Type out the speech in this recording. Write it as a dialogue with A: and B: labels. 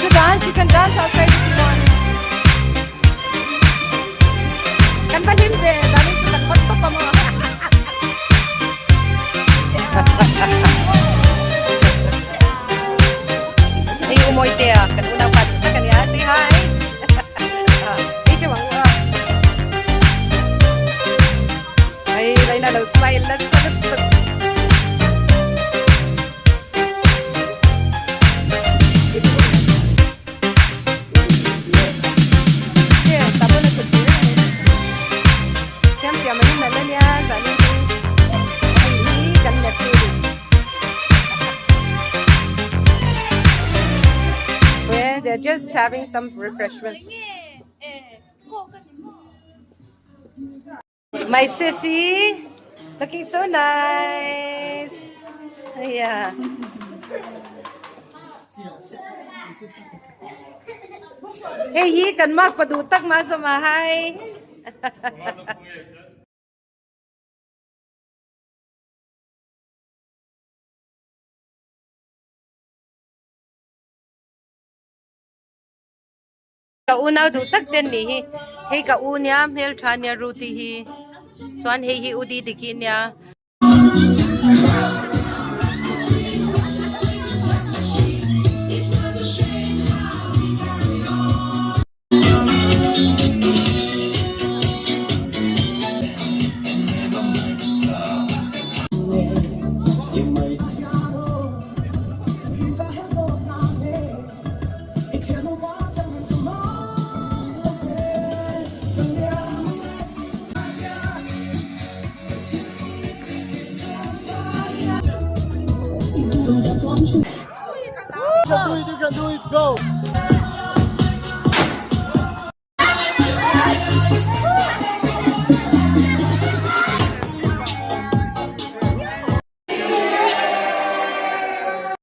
A: to dance? You can dance outside if you want. Kan va hlim ve, zanin chu kan hot tawp a maw? Hei u Mawitea, kan unaupa chu tak a nia, say hi. Hei teuh ang u a. Hei, Raina lo smile nasa lutuk. They're just having some refreshments. My sissy, looking so nice. Yeah. Hei hi kan mak pa duh tak ma sama hai. Ka unau duh tak te an nih hi hei ka u nia hmeltha nia Ruth-i hi chuan hei hi u Didiki nia.
B: You can do it, you can do it, go!